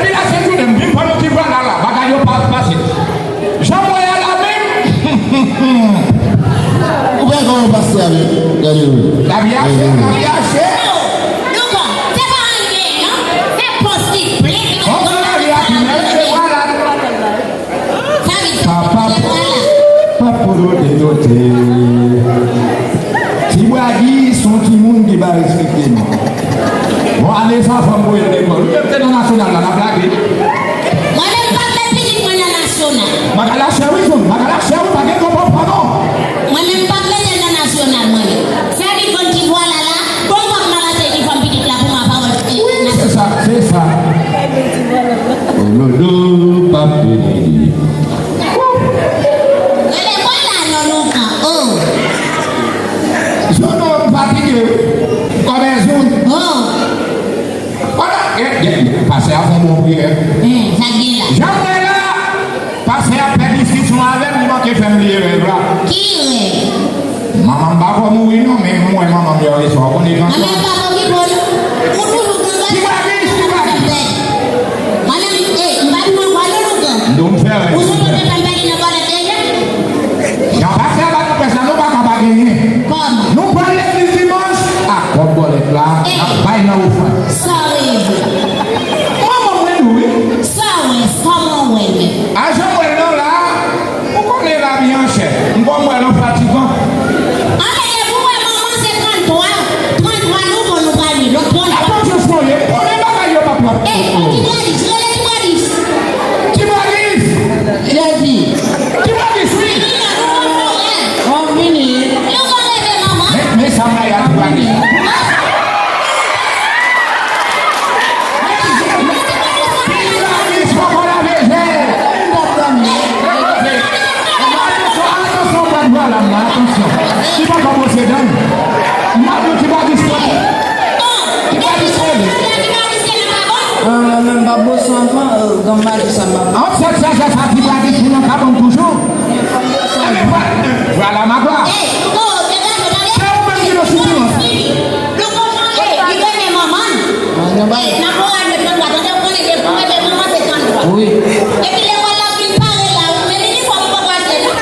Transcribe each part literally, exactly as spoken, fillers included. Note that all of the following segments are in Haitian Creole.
Vin la, se jounen m vin pran yon ti vwala la, bagay yo pa ap pase. Jan m wè a la menm. Ou wè kòman pastè a menm? Gade wi. Lavi a chè, lavi a chè. Louko, se pa anyen non. Se pòz ki plen. Bon, se lavi a ki mèt se vwala. Sa vin fè. Papa, papa, papa, dote, dote. Ti Bwagi se yon timoun ki pa respekte non. Bon, ane sa, fò m voye l lekòl. Ou te nan nasyonal la, n ap lage. Mwen menm, m p ap met pitit mwen nan nasyonal. Magalachè, wi, John. Magalachè, wi, pa gen konpòtman non. Mwen menm, m p ap mete l nan nasyonal, mwen menm. Fè li konn ki vwala la. Bon, m p ap malate ki fanm pitit la pou mwen, pawòl, eh, wi, se sa, se sa. Olodo, p ap vini. Rele mwen la non, Louko. Oh. Zouno, m fatige wi. Kòmè Zoun. Oh. Pandan, eh, eh, pastè a fè yon bon priyè. Hmm, sa k gen la? Jan m wè la, pastè a fè diskisyon avè m, li manke fè m bliye rèv la. Ki rèv? Manman m pa ko mouri non, men m wè manman m yè swa, ou konnen gran swa. Manman m pa okipe w non. Ou toujou gen rèv. Ti Bwagi, Ti Bwagi. Mwen menm, eh, m pa di mwen kwa non, Louko. M di w m fè rèv. Ou sou kote fè m pèdi nan bòlèt deja? Jan pastè a ba nou prèch la, nou pa ka pa genyen. Kòman? Nou pral legliz dimanch, a kòb bòlèt la, eh, n ap bay nan ofrann. Sa w vle di? Manman m wè nou wi. Sa w wè, kòman w wè menm? A jan m wè l nan la, ou konnen lavi an chè. M konn wè l an fatigan. An, men depi w wè manman se tranntwa, tranntwa nou bon, nou pral met lòt bon. Atansyon, sonje, konnen bagay yo p ap pran. Eh, Ti Bwagi, rele Ti Bwagi. Ti Bwagi! Lèvi. Ti Bwagi, wi. Mwen vini. Men, men sa m rayi a Ti Bwagi. Ti Bwagi poko lave je l. Atansyon, atansyon, pran dwa la, m la, atansyon. Li poko bwose dan l. M ap di w Ti Bwagi sou. Ti Bwagi sou. Ah, mwen menm pa bwose anvan, euh, granm maji sa m ap. An sèt sajès a Ti Bwagi sou nan kabann toujou. Vwala, magwa. Se ou menm ki nan soufrans. Louko, eh, li renmen manman l. Eh, nan koral mwen tranntwa, tande, ou konnen depi ou renmen manman se tranntwa. Wi. Epi lekòl la fin pare la, ou menm inifòm ou poko achte non.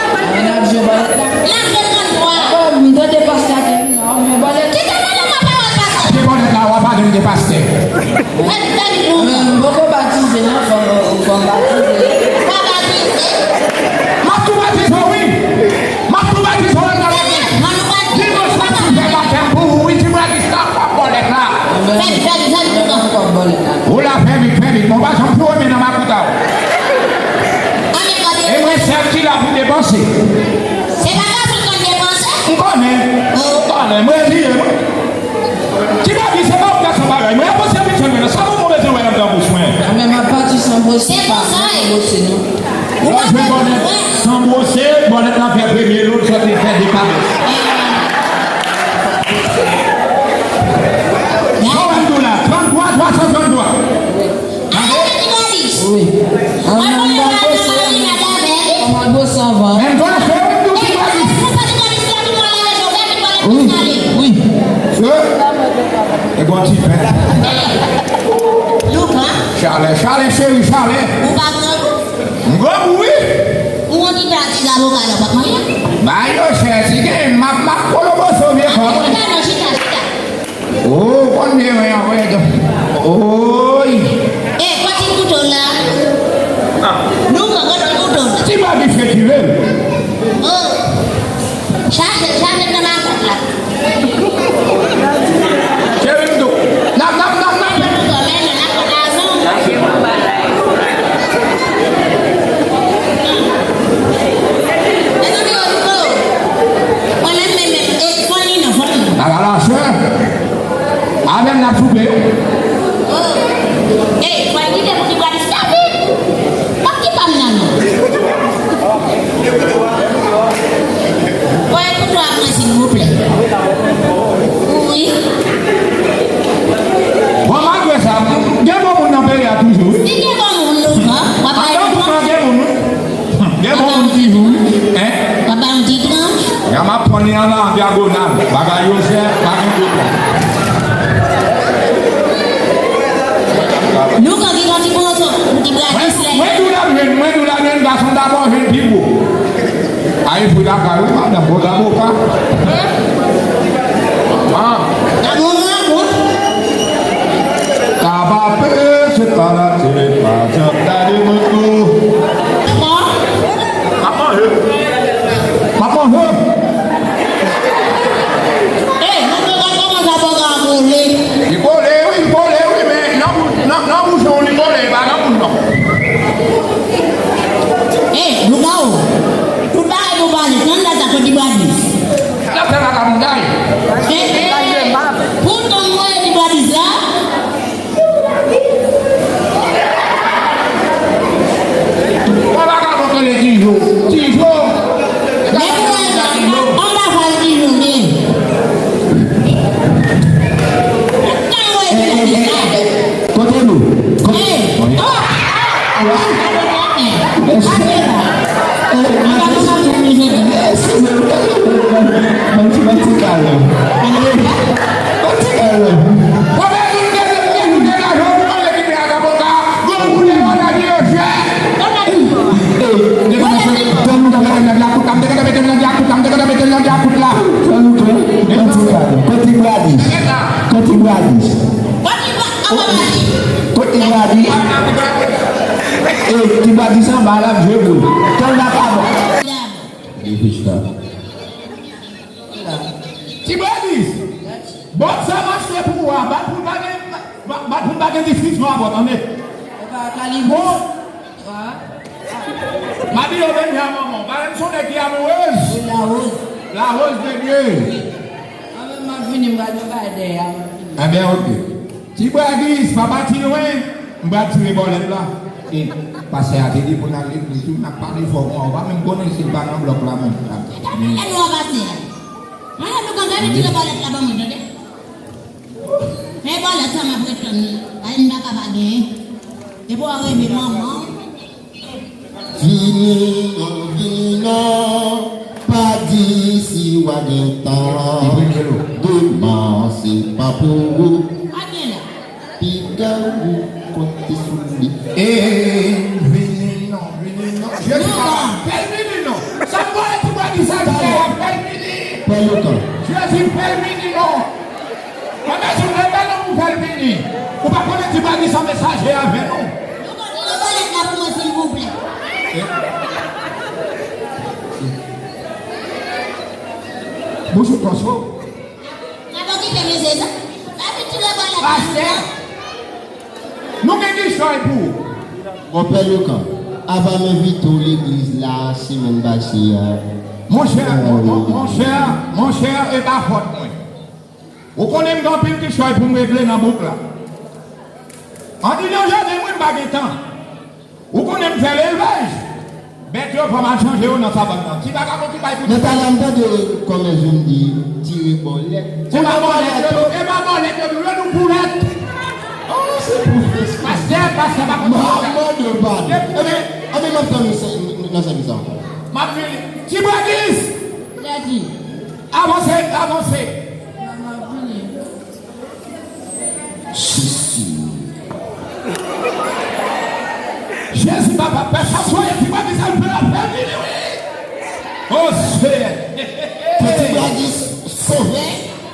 N ap jwe bòlèt la. L ap jwe tranntwa. Oh, m tande pastè a te vin la, men bòlèt. Kite m ale nan pawòl pastè. Te bòlèt la, w ap ale de pastè. Fè vit, fè vit non. Men m poko batize non, fò, fò m batize. Pa batize. M ap tou batize w wi. M ap tou batize w nan lè. Dimanch m ap tou fè batèm pou ou wi, Ti Bwagi, sa w ap bòlèt la. Fè vit, fè vit, fè vit non. Ou la fè vit, fè vit. Bon, pa janm tou renmen nan makout a w. E mwen sèl ki la pou depanse. Se pa gason k konn depanse? M konnen. M konnen, m reziye mwen. Ti Bwagi, se pa yon gason bagay. Mwen ap panse pitit mwen nan. Sa moun mwen bezwen wè anndan bouch mwen. Mwen menm m ap pati san bwose, pa san bwose non. Lè w jwenn bòlèt san bwose, bòlèt la fè premye lòt sòti fè de kabès. Jan w wè m di w la, tranntwa, twa san tranntwa. Wi. An, an, m pa bwose, an, m pa bwose anvan. Men m fè w di w Ti Bwagi. Wi, wi. E bon ti pen. Chalè, chalè, cheri, chalè. Ou pa grangou? M grangou, wi. Ou konn ki pati zaboka la, w ap manyen? Ba yo chè, si gen, m ap, m ap koloboso vye kòb. Chita non, chita, chita. Oh, konn byen mwen anpè. Oy. Eh, kote kouto la? Nou pran kote kouto la. Ti Bwagi fè tire l. Oh. Chache, chache nan makòt la. Cheri m tou. N ap, n ap, n ap, n ap. Mezanmi, oh, oh. Mwen menm, menm, menm. Eh, fò li non, fò li non. Bagay la, chè. Avè m n ap soupe. Oh. Eh, fò li kite Kote Gladys? Kote Gladys? Kote Gladys? E, ti Gladys anba la, m jwe pou. Tèl la pa bon. Ti Gladys, bòt sa m achte pou ou a, bat pou m pa gen, bat pou m pa gen diskisyon avè w, tande? Bon, m a di yo vin a manman w. Paske m se yon nèg ki amourez. Wi, la rose. La rose de Dieu. Wi. Mwen menm, m ap vini, m pral yon bagay dèyè a, m ap vini. Enben, oke. Ti Bradis, pa pati lwen, m pral tire bòlèt la. E pastè a te di pou n al legliz tou, n ap pale fò, mwen, ou pa menm konnen si l pa nan blòk la menm. Gade bòlèt nou a pase a. Mwen, nou konn gade tire bòlèt la ban mwen, tande. Men bòlèt sa m ap ret tann li. Ay, m pa ka pa genyen. Depi w a reve manman w. Vini non, vini non, pa di si w a gen tan. Demen se pa pou ou. Piga ou konte sou li. E vini non, vini non. Jezi papa, fè l vini non. Sa m voye ti bwa di sa, fè l vini. Pè Loukan. Jezi fè l vini non. Mwen bezwen revele nou pou fè l vini. Ou pa konnen ti bagay sa mesaje avè nou. Nou konn li nan bòlèt la pou mwen, silvouplè. Bouch ou kòso. N ap okipe mesye sa. Sa vin tire bòlèt la. Pastè. Nou gen kichòy pou ou. Bon, Pè Loukan, apa m envite w legliz la semèn pase a. Monchè, mon, mon, monchè, monchè, e pa fòt mwen. Ou konnen m gen anpil kichòy pou m regle nan bouk la. An di nan jaden mwen, m pa gen tan. Ou konnen m fè lelvaj. Bèt yo, fò m al chanje yo nan savann nan. Ti vagabon ki bay pou ti. Nan talè a m tande kòmè Zoundi tire bòlèt. Se pa bòlèt yo, e pa bòlèt yo, yo nou poulèt. Oh, se pwofesè. Pastè, pastè pa konn sa. Mòd pa. Ebyen, ebyen, m ap tann nou nan sèvis sa ankò. M ap vini. Ti Bradis! Avanse, avanse. Jezi. Jezi papa, pèsòn soye ki pa di sa l fè, l ap fè vini, wi. O Seyè. Pèsòn soye.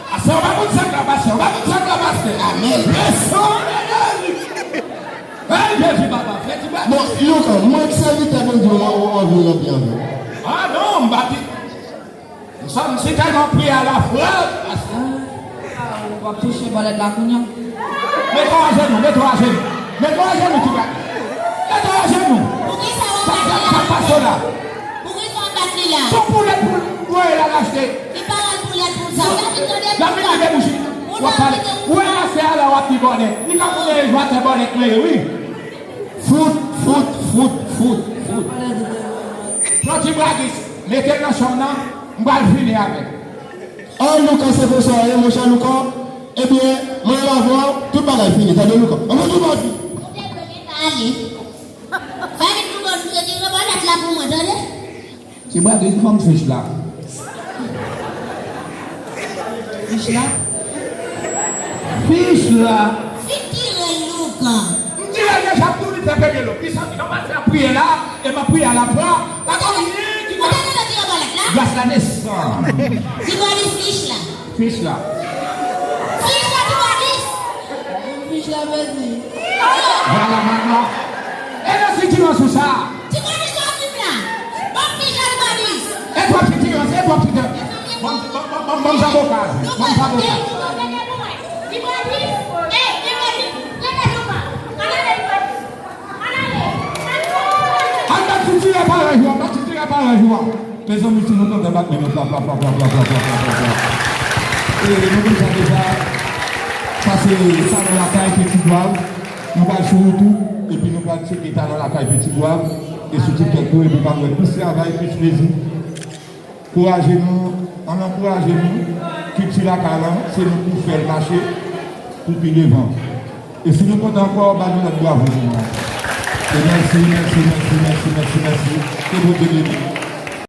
Pastè, w pa konn sa k la pase, w pa konn sa k la pase. Amèn. Pèsòn de Jezi. Ay, Jezi papa, pèsòn. Bon, Loukan, mwen k sèvitè Bondye, w anvi ranpli avè m. Ah non, m pa di. M santi tèlman pri a la frap. Pastè, w ap touche bòlèt la kounye a. Mete w ajenou, mete w ajenou. Mete w ajenou, ti bwa. Mete w ajenou. Poukisa w ap bat li la? Sa k pase la? Poukisa w ap bat li la? Son poulèt pou voye l al achte. Li pa wè poulèt pou sa. L ap vin tande. L ap vin tande bouch li. W ap pale. Ou wè pastè a la w ap di bòlèt. Li pa konnen e jwatè bòlèt mwen ye, wi. Fout, fout, fout, fout, fout. Pran ti bradis, mete l nan chanm nan, m pral fini avè l. An Loukan se konsa ye, monchè Loukan. Ebyen, mwen avè w, tout bagay fini, tande Loukan. Ann tout bagay fini. Ou te dwe pale. Fè vit pou mwen, nou te di, rekonèt la pou mwen, tande. Ti bradis, ban m fich la. Fich la? Fich la. Fich la. Fin tire l, Loukan. M tire l deja, m tou li fè peye l. Pwisan, jan pastè ap priye la, e m ap priye a la fwa. Pa gen anyen ki pa. Ou te gentan tire bòlèt la? Gras la desann. Ti bradis, fich la. Fich la. Fich la, ti bradis. Fich la pèdi. Vwala, manman. E nan sitirans ou sa? Ti bradis, w ap viv la. Ban m fich la, ti bradis. E twòp sitirans, e twòp sitirans. Ban m, ban m, ban m, ban m zaboka. Ban m zaboka. Ti bradis. E, ti bradis. Rete, papa. Al ale, ti bradis. Al bat ti tirè parèy ou an, bat ti tirè parèy ou an. Mezanmi, si nou tande bat men nou, plap, plap, plap. E nou deja, deja pase Talon Lakay Petit Goâve. Nou pral sou wout tou, epi nou pral tcheke Talon Lakay Petit Goâve. E sou TikTok tou, epi w ap wè plis travay, plis plezi. Kouraje nou, ann ankouraje nou. Kilti lakay lan, se nou pou fè l mache pou pi devan. E si nou kontan ankò, ba nou lòt bravo pou nou. E mèsi, mèsi, mèsi, mèsi, mèsi, mèsi. Ke Bondye beni.